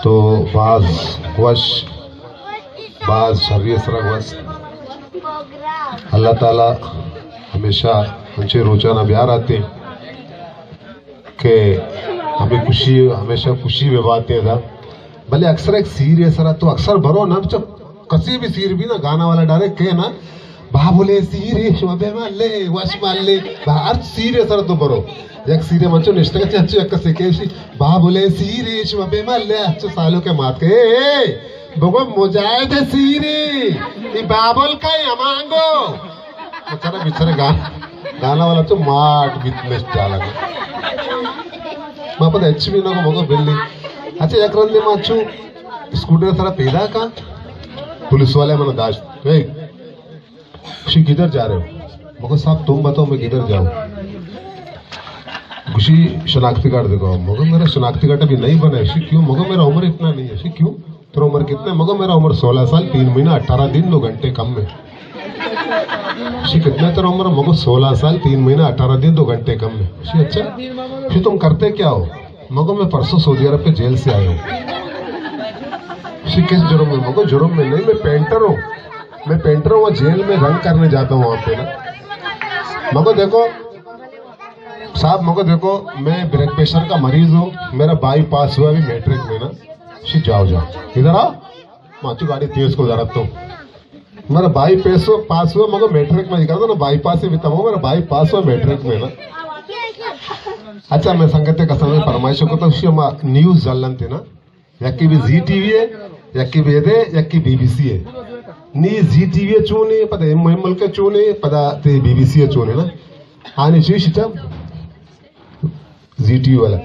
تو باز وش، باز شری سرا گوست۔ اللہ تعالی ہمیشہ انچیں روچانا بیار آتے کہ ہمیں خوشی، ہمیشہ خوشی بہ باتے دا۔ بلے اکثر ایک سیرے سرا تو اکثر برو نا، چو کسی بھی سیر بھی نا، گانا والا ڈائریکٹ کہے نا، بابلے سیرے شما بے مالے، وش مالے۔ با-، ہر سیرے سرا تو برو۔ یک سیرے منچو نشتگ چہ اچو یک کسے کہشی، بابلے سیرے شما بے مالے، اچو سالو کے مات کے، اے، اے، بگو مجاہد سیرے، ای بابل کا ہی ہمانگو۔ بچارا، بچارا گا-، گانا والا تو ماٹ بیت نشت جالا۔ ما پتہ اچ بھی نہ کو مگو بلی۔ اچھا، یک رندے ما چو اسکوٹر سرا پیدا کا، پولیس والے منا داشت۔ اے، گوشی، کدھر جا رہے ہو؟ مگو، صاحب، تم بتاؤ، میں کدھر جاؤں؟ گوشی، شناختی کارڈ دکھاؤ۔ مگو، میرا شناختی کارڈ ابھی نہیں بنا ہے۔ گوشی، کیوں؟ مگو، میرا عمر اتنا نہیں ہے۔ گوشی، کیوں؟ تیرا عمر کتنا ہے؟ مگو، میرا عمر سولہ سال، تین مہینہ، اٹھارہ دن، دو گھنٹے کم ہے۔ گوشی، کتنا ہے تیرا عمر؟ مگو، سولہ سال، تین مہینہ، اٹھارہ دن، دو گھنٹے کم ہے۔ گوشی، اچھا، گوشی، تم کرتے کیا ہو؟ مگو، میں پرسوں سعودی عرب کے جیل سے آیا ہوں۔ گوشی، کس جرم میں؟ مگو، جرم میں نہیں، میں پینٹر ہوں، میں پینٹر ہوں، جیل میں رنگ کرنے جاتا ہوں وہاں پہ نا۔ مگو، دیکھو صاحب، مگو، دیکھو، میں بلڈ پریشر کا مریض ہوں، میرا بائی پاس ہوا ابھی میٹرک میں نا۔ گوشی، جاؤ، جاؤ، ادھر آؤ، میں تو گاڑی تیز کو ضرورت تو میرا بائی پاس ہوا، پاس ہوا، مگو میٹرک میں نکلا تھا نا، بائی پاس ہی بیتا ہوا، میرا بائی پاس ہوا میٹرک میں نا۔ اچھا، میں سنگت قسم میں فرمائش کو تو شما نیوز جلن تھے نا، یکی بھی زی ٹی وی ہے، یکی بھی دے، یکی بی بی سی ہے۔ نی زی ٹی وی چونے، پدا ایم ملک چونے، پدا تے بی بی سی چونے نا۔ آنی شیش چم زی ٹی وی والا،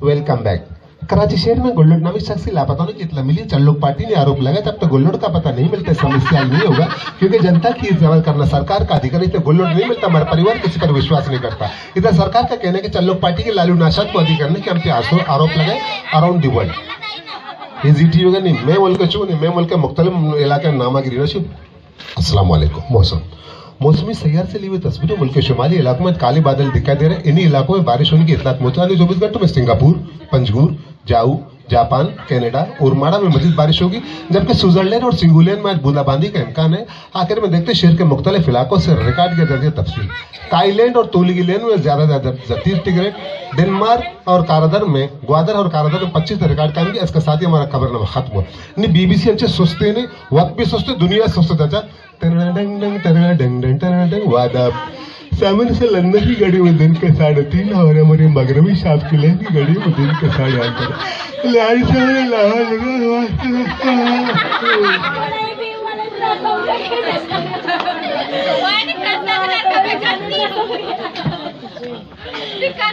ویلکم بیک۔ کراچی شہر میں گلڈ نامی شخص کی لاپتہ ہونے کی اطلاع ملی۔ چلوک پارٹی نے آروپ لگایا، جب تک گلڈ کا پتہ نہیں ملتا، سمسیا حل نہیں ہوگا، کیونکہ جنتا کی سیوا کرنا سرکار کا ادھیکار ہے، اس لیے گلڈ نہیں ملتا، ہمارا پریوار کسی پر وشواس نہیں کرتا۔ ادھر سرکار کا کہنا ہے کہ چلوک پارٹی کے لالو ناشاد کو ادھیکار نہیں کہ ہم پہ آسو-، آروپ لگائے اراؤنڈ دی ورلڈ۔ یہ زی ٹی وی کا نہیں، میں ملک چوں نہیں، میں ملک کے مختلف علاقے نامہ گری نشی۔ السلام علیکم۔ موسم، موسمی سیار سے لی ہوئی تصویریں۔ ملک کے شمالی علاقوں میں کالے بادل دکھائی دے رہے ہیں۔ انہی علاقوں میں بارش ہونے کی اطلاعات موجود ہیں۔ آنے چوبیس گھنٹوں میں سنگاپور، پنجگور، جاؤ، جاپان، کینیڈا اور ماڑا میں مزید بارش ہوگی، جبکہ سوئٹزرلینڈ اور سنگولین میں آج بوندا باندی کا امکان ہے۔ آخر میں دیکھتے ہیں شہر کے مختلف علاقوں سے ریکارڈ کے درجے تفصیل۔ تھائی لینڈ اور تولیگی لینڈ میں زیادہ زیادہ تیس ڈگری، ڈنمارک اور کارادر میں، گوادر اور کارادر میں پچیس ریکارڈ قائم کیا۔ اس کے ساتھ ہی ہمارا خبرنامہ ختم ہوا۔ نی بی بی سی انچے سستے نے، وقت بھی سستے، دنیا سستے چاچا۔ ٹرا ڈنگ ڈنگ، ٹرا ڈنگ ڈنگ، ٹرا ڈنگ۔ وعدہ سامن سے لندن کی گاڑی میں دن کے ساڑھے تین اور ہماری مغربی شاپ کے لیے بھی گاڑی میں دن کے ساڑھے آٹھ بجے۔ لال سامنے لاہور لگا ہوا۔